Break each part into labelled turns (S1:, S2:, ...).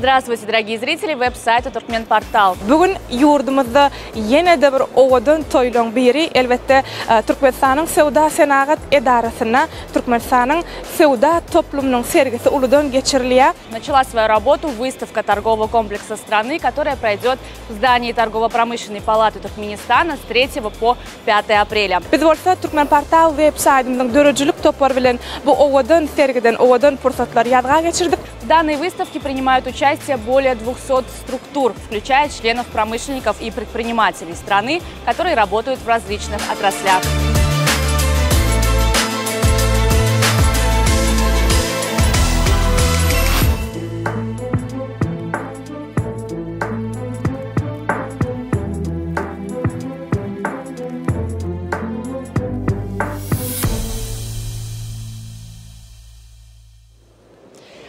S1: Здравствуйте, дорогие зрители веб-сайта Туркменпортал.
S2: Bu gün ýurdumyzda ýene-de bir owadan toýlaryň biri, elbetde, Türkmenistanyň Söwda-senagat edarasynda Türkmenistanyň söwda toplumynyň sergisi uludan geçirilýär.
S1: Начала свою работу выставка торгового комплекса страны, которая пройдет в здании Торгово-промышленной палаты Туркменистана с 3 по 5 апреля.
S2: Biz bolsa Türkmenportal web saýtymyzyň döredijilik topary bilen bu owadan sergiden owadan pursatlary ýazga geçirdik.
S1: В данной выставке принимают участие более 200 структур, включая членов промышленников и предпринимателей страны, которые работают в различных отраслях.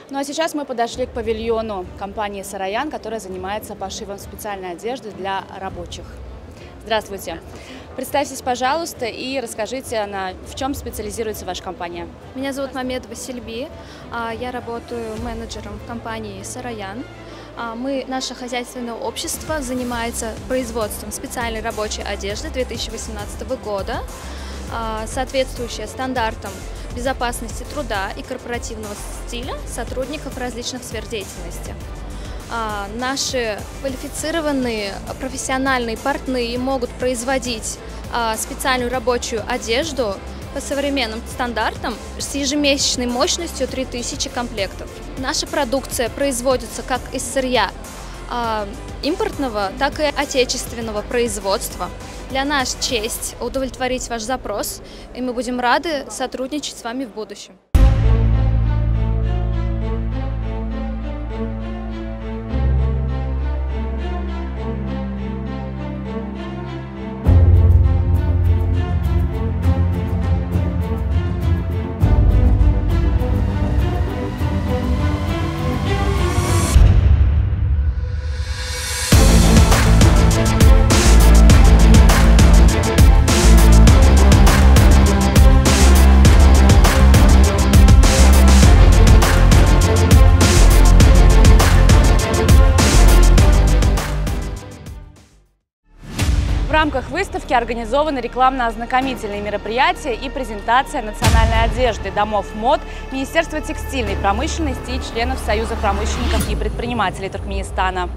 S1: Ну а сейчас мы подошли к павильону компании «Сараян», которая занимается пошивом специальной одежды для рабочих. Здравствуйте. Представьтесь, пожалуйста, и расскажите, на, в чем специализируется ваша компания.
S3: Меня зовут Мамедова Сельби. Я работаю менеджером в компании «Сараян». Мы, наше хозяйственное общество занимается производством специальной рабочей одежды 2018 года, соответствующей стандартам безопасности труда и корпоративного стиля сотрудников различных сфер деятельности. Наши квалифицированные профессиональные портные могут производить специальную рабочую одежду по современным стандартам с ежемесячной мощностью 3000 комплектов. Наша продукция производится как из сырья импортного, так и отечественного производства. Для нас честь удовлетворить ваш запрос, и мы будем рады сотрудничать с вами в будущем.
S1: В рамках выставки организованы рекламно-ознакомительные мероприятия и презентация национальной одежды, домов мод, Министерства текстильной промышленности и членов Союза промышленников и предпринимателей Туркменистана.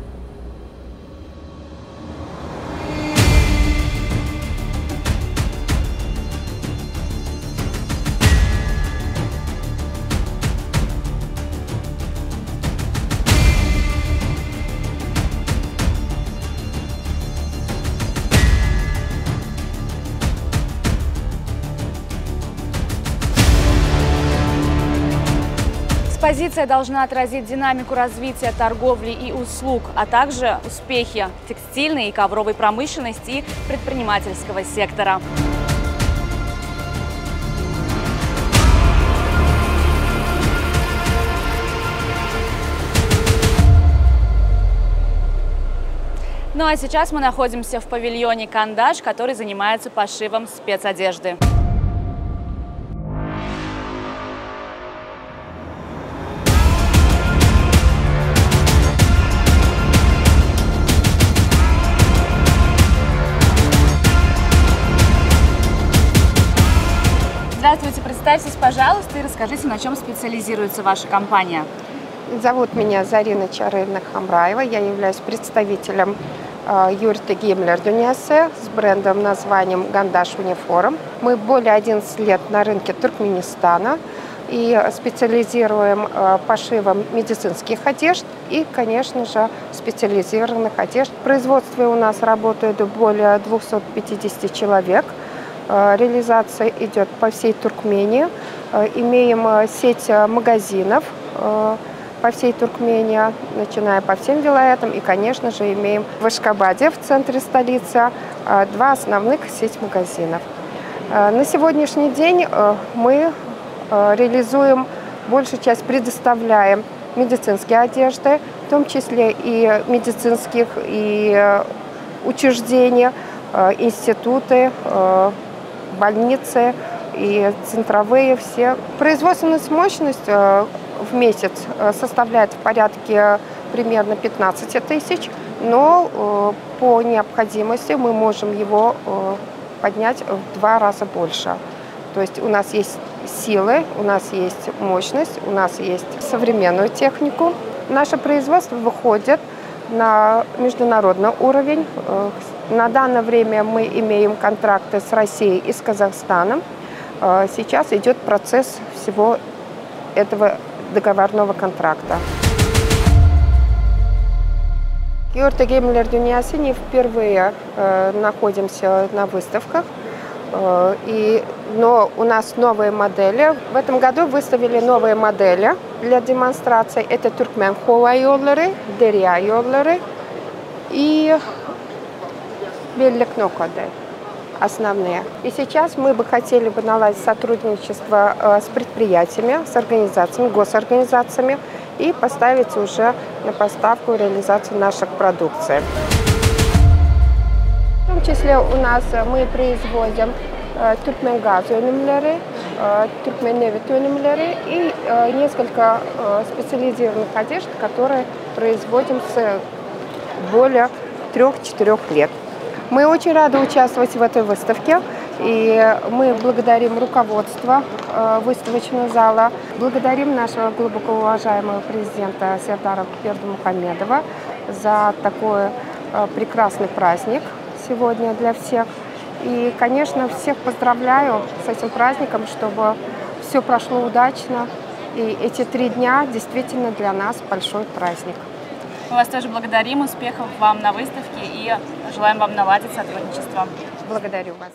S1: Экспозиция должна отразить динамику развития торговли и услуг, а также успехи текстильной и ковровой промышленности и предпринимательского сектора. Ну а сейчас мы находимся в павильоне «Кандаш», который занимается пошивом спецодежды. Здравствуйте, представьтесь, пожалуйста, и расскажите, на чем специализируется ваша компания.
S4: Зовут меня Зарина Чарыевна Хамраева. Я являюсь представителем Юрты Гиммлер Дюнясе с брендом названием Гандаш Униформ. Мы более 11 лет на рынке Туркменистана и специализируем пошивом медицинских одежд и, конечно же, специализированных одежд. В производстве у нас работает более 250 человек. Реализация идет по всей Туркмении. Имеем сеть магазинов по всей Туркмении, начиная по всем вилаятам. И, конечно же, имеем в Ашхабаде, в центре столицы, два основных сеть магазинов. На сегодняшний день мы реализуем, большую часть предоставляем медицинские одежды, в том числе и медицинских, и учреждений, институты, больницы и центровые все. Производственная мощность в месяц составляет в порядке примерно 15 тысяч, но э, по необходимости мы можем его э, поднять в два раза больше. То есть у нас есть силы, у нас есть мощность, у нас есть современную технику. Наше производство выходит на международный уровень. Э, на данное время мы имеем контракты с Россией и с Казахстаном. Э, сейчас идет процесс всего этого договорного контракта. Георгий Геймлер Дюняси не впервые э, находимся на выставках. Э, и, но у нас новые модели. В этом году выставили новые модели для демонстрации. Это Türkmen howaýollary, Derýa ýollary и Bellik nokady основные. И сейчас мы бы хотели бы наладить сотрудничество э, с предприятиями, с организациями, госорганизациями и поставить уже на поставку и реализацию наших продукций. В том числе у нас э, мы производим э, Türkmengaz önümleri, Türkmennebit önümleri и несколько специализированных одежд, которые производим с более трех-четырех лет. Мы очень рады участвовать в этой выставке. И мы благодарим руководство э, выставочного зала, благодарим нашего глубоко уважаемого президента Сердара Бердымухамедова за такой э, прекрасный праздник сегодня для всех. И, конечно, всех поздравляю с этим праздником, чтобы все прошло удачно. И эти три дня действительно для нас большой праздник.
S1: Мы вас тоже благодарим, успехов вам на выставке и желаем вам наладить сотрудничество.
S4: Благодарю вас.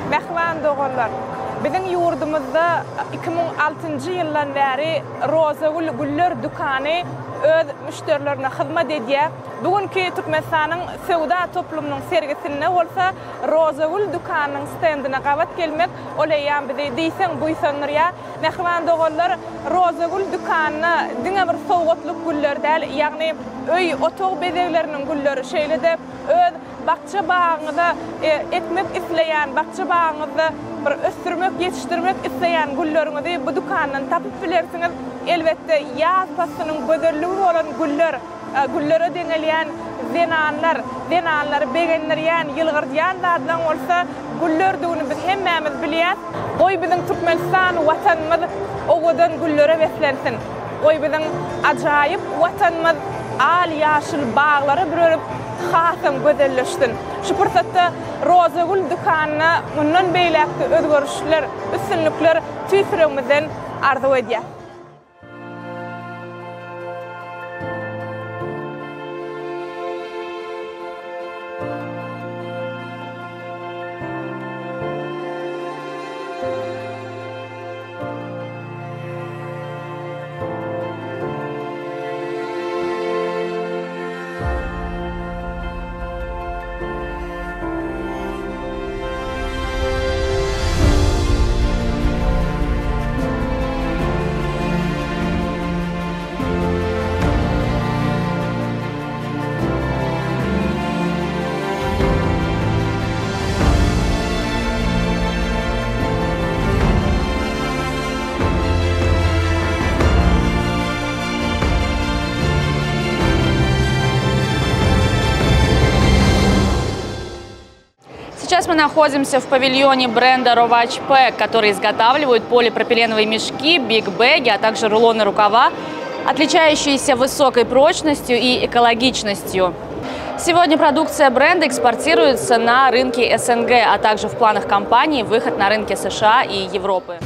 S2: Mähriban doganlar! Biziň ýurdumyzda 2006-njy ýyldan bäri Rozagül güller dükany öz müşderilerine hyzmat edýär. Bu günki Türkmenistanyň söwda toplumynyň sergisinde bolsa Rozagül dükanynyň stendine gabat gelmek ol eýýäm bizi diýseň buýsandyrýar. Mähriban doganlar, Rozagül dükanyna diňe bir sowgatlyk güller däl, ýagny öý, otag bezegleriniň gülleri, şeýle-de öz bakja-bagyňyza ekmek isleýän, bakja-bagyňyzda bir ösdürmek, ýetişdirmek isleýän gülleriňizi bu dükandan tapyp bilersiňiz. Elbetde, ýaz paslynyň gözelligi bolan güller, güllere deňelýän zenanlar, zenanlary begendirýän, ýylgyrdýan zadlaryň bolsa güllerdigini biz hemmämiz bilýäs. Goý biziň Türkmenistan Watanymyz owadan güllere beslensin! Goý biziň ajaýyp Watanymyz al-ýaşyl baglara bürelip, hasam gözelleşsin! Şu pursatda Rozagül dükanyna mundan beýläk-de özgerişler, üstünlikler tüýs ýüregimizden arzuw edýäs.
S1: Сейчас мы находимся в павильоне бренда Rovac Pack, который изготавливают полипропиленовые мешки, биг-бэги, а также рулоны рукава, отличающиеся высокой прочностью и экологичностью. Сегодня продукция бренда экспортируется на рынки СНГ, а также в планах компании выход на рынки США и Европы.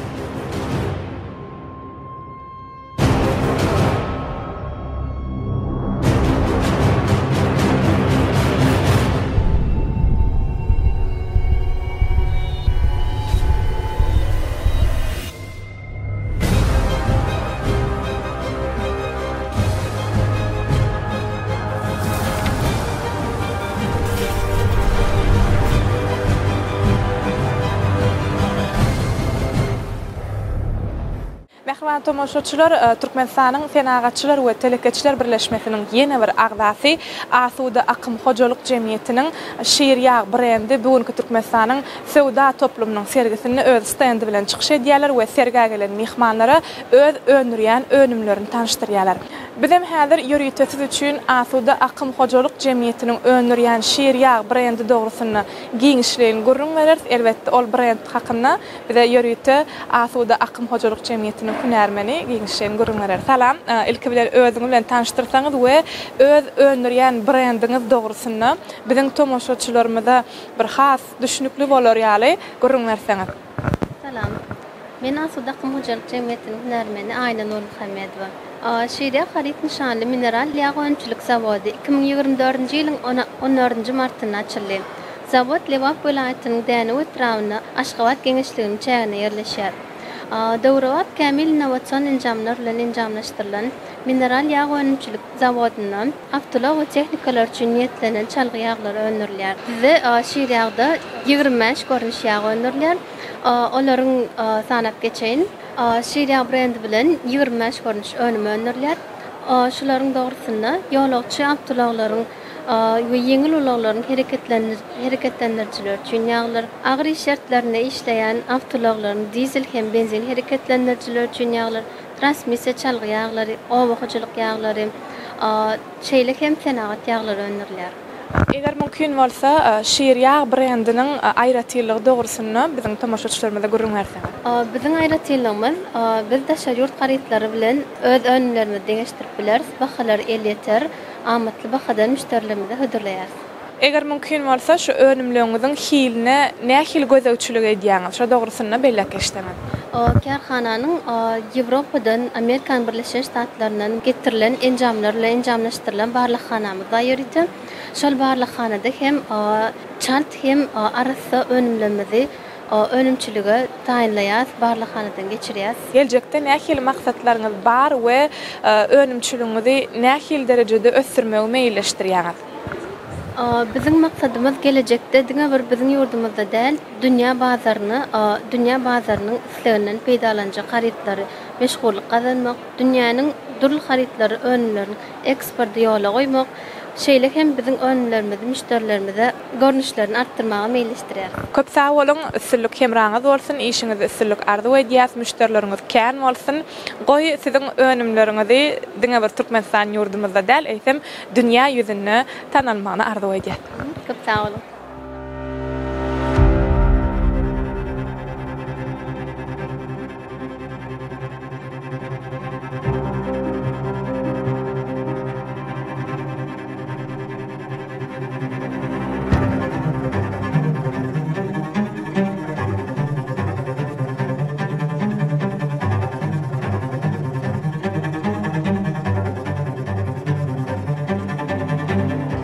S2: Mähriban tomaşaçylar, Türkmenistanyň Senagatçylar we telekeçiler birleşmesiniň ýene bir agzasy Asuda akym hojalyk jemgyýetiniň Şir ýag brendi bu günki Türkmenistanyň söwda toplumynyň sergisinde öz stendi bilen çykyş edýärler we sergä gelen myhmanlara öz öndürýän önümlerini tanyşdyrýarlar. Bizem häzir ýörite siz üçin Asuda akym hojalyk jemgyýetiniň öndürýän Şir ýag brendi dogrusynda giňişleýin gürrüň bereris. Elbetde, ol brend hakynda bize ýörite Asuda akym hojalyk jemgyýetiniň hünärmeni giňişleýin gürrüň berer. Salam, ilki bilen özüňiz bilen tanyşdyrsaňyz we öz öndürýän brendiňiz dogrusynda biziň tomaşaçylarymyza bir has düşnükli bolar ýaly gürrüň berseňiz.
S5: Salam. Men Asuda akym hojalyk jemgyýetiniň hünärmeni Aýna Nurmuhammedowa. Şirýag haryt nyşanly mineral ýag önümçilik zawody 2024-nji ýylyň on dördünji martynda açyldy. Zawod Lebap welaýatynyň Dänew etrabynda, Aşgabat geňeşliginiň çäginde ýerleşýär. Döwrebap kämil innowasion enjamlar bilen enjamlaşdyrylan mineral ýag önümçilik zawodynda awtoulag we tehnikalar üçin niýetlenen çalgy ýaglary öndürilýär. Bizde şir ýagda 25 görnüş ýag öndürilýär. Olaryň sanap geçeýin. Şir ýag brendi bilen 25 görnüş önüm öndürilýär. Şularyň dogrusynda ýolagçy awtoulaglaryň we ýeňil ulaglaryň hereketlendirijileri üçin ýaglar, agyr iş şertlerinde işleýän awtoulaglaryň dizel hem benzin hereketlendirijileri üçin ýaglar, transmissiýa çalgy ýaglary, oba hojalyk ýaglary, şeýle hem senagat ýaglary öndürilýär.
S2: Eger mümkin bolsa, Şir ýag brendiniň aýratynlygy dogrusynda biziň tomaşaçylarymyza gürrüň berseňiz.
S5: Biziň aýratynlygymyz, biz daşary ýurt harytlary bilen öz önümlerimizi deňeşdirip bileris, bahalary elýeter, amatly bahadan müşderilerimize hödürleýäris.
S2: Eger mümkin bolsa, şu önümleriňiziň hiline nähili gözegçilik edýäňiz? Şo dogrusynda belläp geçseňiz.
S5: Kärhananyň Ýewropadan, Amerikanyň Birleşen Ştatlaryndan getirilen enjamlar bilen enjamlaşdyrylan barlaghanamyz bar ýörite. Şol barlaghanada hem çalt hem arassa önümlerimizi önümçilige taýynlaýarys, barlaghanadan geçirýäris.
S2: Geljekde nähili maksatlaryňyz bar we önümçiligiňizi nähili derejede ösdürmegi meýilleşdirýäňiz?
S5: Biziň maksadymyz gelejekde diňe bir biziň ýurdumyzda däl, dünýä bazaryna, dünýä bazarynyň isleginden peýdalanjak harytlary meşhurlyk gazanmak, dünýäniň dürli harytlary önümleriniň eksporty ýola goýmak, şeýle hem biziň önümlerimizi müşderilerimize görnüşlerini artdyrmagy meýilleşdirýäris.
S2: Köp sag boluň, üstünlik hemraňyz bolsun, işiňizde üstünlik arzuw edýäs, müşderileriňiz kän bolsun. Goý, siziň önümleriňizi diňe bir Türkmenistan ýurdumyzda däl, eýsem, dünýä ýüzünde tanalmagyny arzuw edýäs.
S5: Köp sag boluň.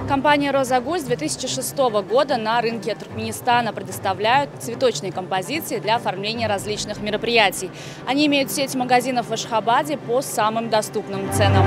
S1: Компания «Роза Гуль» с 2006 года на рынке Туркменистана предоставляют цветочные композиции для оформления различных мероприятий. Они имеют сеть магазинов в Ашхабаде по самым доступным ценам.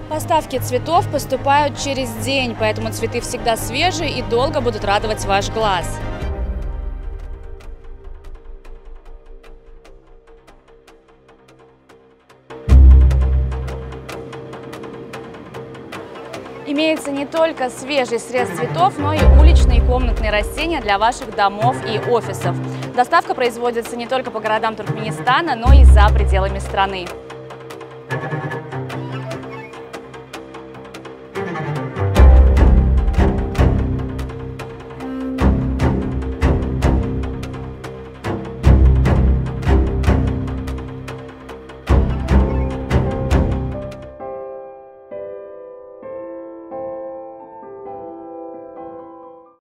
S1: Поставки цветов поступают через день, поэтому цветы всегда свежие и долго будут радовать ваш глаз. Имеется не только свежий срез цветов, но и уличные и комнатные растения для ваших домов и офисов. Доставка производится не только по городам Туркменистана, но и за пределами страны.